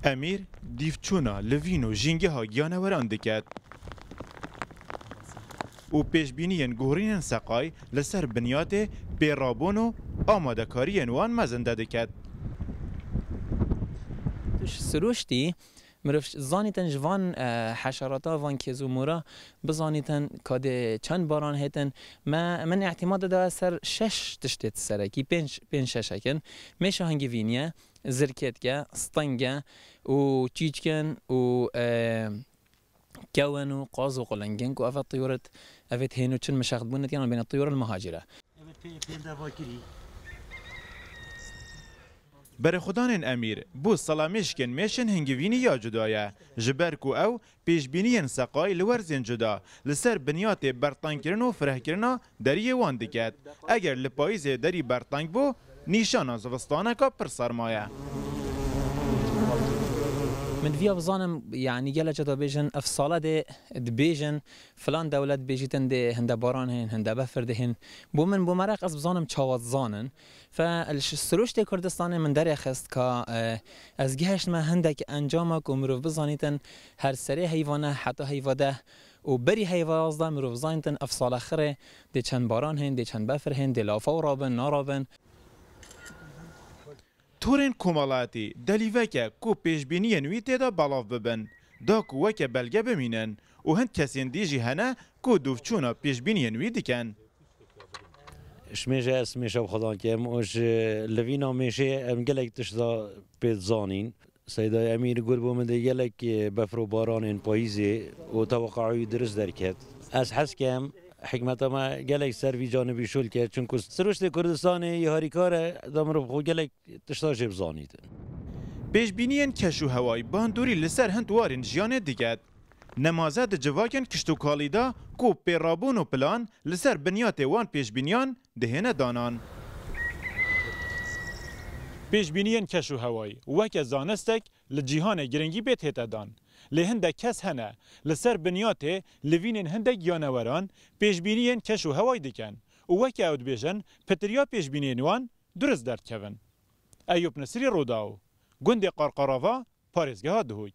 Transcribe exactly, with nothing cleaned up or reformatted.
Emîr dîvçûna livîn û jîngeha giyaneweran diket û pêşbîniyên guhorînên seqay li ser binyatê pêrabûn û amadekariyên wan mezinde diket. Tu ji sirûştî mirov zanîtin ji van e, heşerata, van kêz û mora bizanîtin ka dê çend baran hêtin. Me, min îtîmad dida ser şeş tiştê serekî, pênc, pênc şeşek in. Mêşa hingivînî ye, zirkêtke, stenge û çîçkin û e, kewin û qaz û qulingin ku eve tiyûrit, eve hêno çin mişextbûnet yan bêne tiyûrin muhacire. Berexwedanên Emîr bo salamêşkên mêşên hingivînî ya cuda ye, ji ber ku ew pêşbîniyên seqay li werzên cuda li ser binyatê bertengkirin û firehkirina deriyê wan diket. Eger li payîzê derî berteng bû, nîşana zivistaneka pir serma ye. Min viya bizanim, yanî gelek cara bêjin, ev sala dê dibêjin, filan dewlet bêjîtin dê hinde baran hên, hinde befir dihên. Bo min, bo meraq ez bizanim çawa dizanin. Fe li ş- sirûştê Kurdistanê min derêxist ka e, ez gihiştime hindek encama ku mirov bizanîtin her serê heyva ne heta heyva deh û berî heyva yazdeh mirov zanîtin ev sala xirê dê çend baran hên, dê çend befir hên, dê lafa û rabin, narabin. Torên komalatî delîveke ku pêşbîniyên wî tê de belav bibin, da ku weke belge bimînin û hind kesên dî jî hene ku dûvçûna pêşbîniyên wî dikin. Ji mêje ez mêşe bi xwedan kem û ji livîna mêşê em gelek tişta pê dizanîn. Seydayê Emîr gur bo min dê gelek befr û baranên payîzê û teweqeya wî dirist derket. Ez hez kem hikmeta me gelek ser vî canibî şûl kir, çunku sirûştê Kurdistanê yê harîkar e, da mirov xwe gelek tişta jê bizanît. Pêşbîniyên keş û hewayî bandorî li ser hind warên jiyanê diket. Nemaze di civakên kiştokalî de ku pêrabûn û plan li ser binyatê wan pêşbîniyan dihêne danan. Pêşbîniyên keş û hewayî weke zanistek li cîhanê giringî pê dihête dan. Lê hindek kes hene li ser binyatê livînên hindek giyaneweran pêşbîniyên keş û hewayî dikin û weke ew dibêjin pitiriya pêşbîniyên wan durist derdikevin. Eyûp Nisrî, Rûdaw, gundê Qarqarava, parêzgeha Duhok.